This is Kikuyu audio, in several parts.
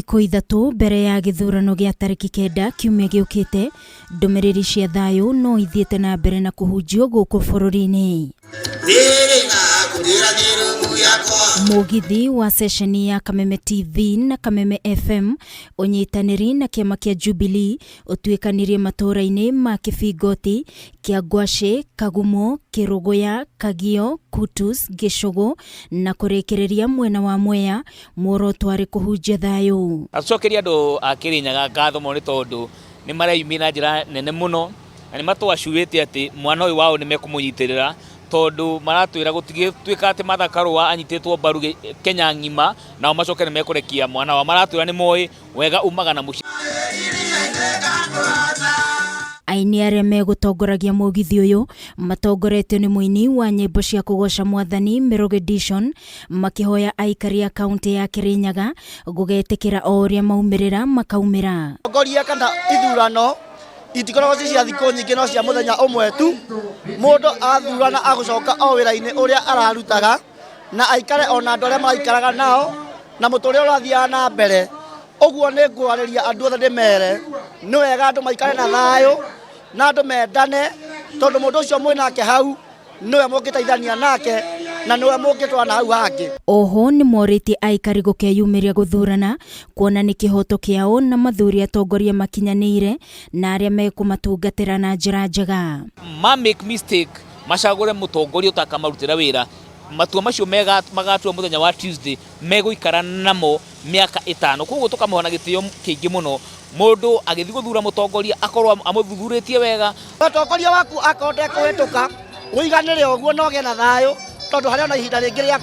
Thikũ ithatũ mbere ya gĩthurano gĩa tarĩki kenda kiumia gĩũkĩte, ndũmĩrĩri cia thayũ no ithiĩte na mbere na kũhunjio gũkũ bũrũri-inĩ. Mũgithi wa ceceni ya Kameme TV na Kameme FM ũnyitanĩri na kĩama kĩa Jubilee ũtuĩkanirie matũũra-inĩ ma Kĩbingoti, Kĩangwacĩ, Kagumo, Kĩrũgũya, Kagio, Kutus, Gĩcũgũ na kũrĩkĩrĩria mwena wa Mwea, muoroto warĩ kũhunjia thayũ. Na tũcokerie andũ a Kĩrĩnyaga ngatho mũno nĩ tondũ nĩ mareyumia na njĩra nene mũno na nĩ matwacuĩte atĩ mwana ũyũ wao nĩ mekũmũnyitĩrĩra tondũ maratwĩra gũtigĩtuĩka atĩ Martha Karũa anyitĩtwo mbaru Kenya ng'ima nao macoke nĩ mekũrekia mwana wao. Maratwĩra nĩ moĩ wega umaga na mũciĩ. Aini arĩa megũtongoragia mũgithi ũyũ matongoretio nĩ mũini wa nyĩmbo cia kũgoca mwathani Mĩrũgĩ Dishon makĩhoya aikari a kaunti ya Kĩrĩnyaga gũgetĩkĩra o ũrĩa maumĩrĩra makaumĩra. Atongoria kana ithurano itikoragwo ci cia thikũ nyingĩ no cia mũthenya ũmwe tu. Mũndũ athurana agũcoka o wĩra-inĩ ũrĩa ararutaga na aikare ona andũ arĩa maraikaraga nao na mũtũrĩre ũrathiaga na mbere. Ũguo nĩ ngwarĩria andũ othe ndĩmere nĩ wega andũ maikare na thayũ na andũ mendane tondũ mũndũ ũcio mwĩnake hau nĩwe mũngĩteithania nake na nĩwe mũngĩtwara na hau hangĩ. Oho nĩmorĩtie aikari gũkeyumĩria gũthurana kuona nĩ kĩhoto kĩao na mathure atongoria makinyanĩire na arĩa mekũmatungatĩra na njĩra njega. Ma make mistake macagũre mũtongoria ũtakamarutĩra wĩra, matua macio magatua mũthenya wa Tuesday megũikara namo mĩaka ĩtano. Koguo tũkamũhe na gĩtĩo kĩingĩ mũno mũndũ agĩthiĩ gũthura mũtongoria akorwo amũthuthurĩtie wega. Mũtongoria waku akorwo ndekũhĩtũka ũiganĩre ũguo na ũgĩe na thayũ tondũ harĩ ona ihinda rĩngĩ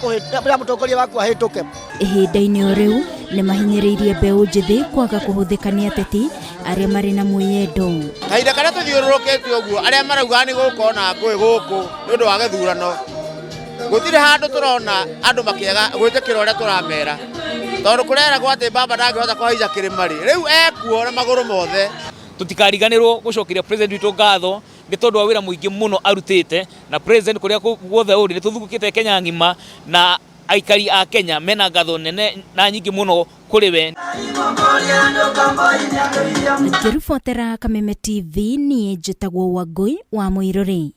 rĩa mũtongoria waku ahĩtũke. Ihinda-inĩ o rĩu nĩ mahinyĩrĩirie mbeũ njĩthĩ kwaga kũhũthĩka nĩ ateti arĩa marĩ na mwĩyendo. Kahinda karĩa tũthiũrũrũkĩte ũguo arĩa maraugaga nĩ gũgũkorwo na ngũĩ gũkũ nĩ ũndũ wa gĩthurano gũtirĩ handũ tũrona andũ makĩaga gwĩtĩkĩra ũrĩa tũramera tondũ kũreragwo atĩ baba ndangĩhota kũhaica kĩrĩma rĩ rĩu ekuo na magũrũ mothe. Tũtikariganĩrwo gũcokeria president witũ ngatho nĩ tondũ wa wĩra mũingĩ mũno arutĩte na president kũrĩa guothe ũrĩ nĩ tũthugũkĩte Kenya ng'ima na aikari a Kenya mena ngatho nene na nyingĩ mũno kũrĩ we. Ngĩribotera Kameme TV niĩ njĩtagwo Wangũi wa Mũirũrĩ.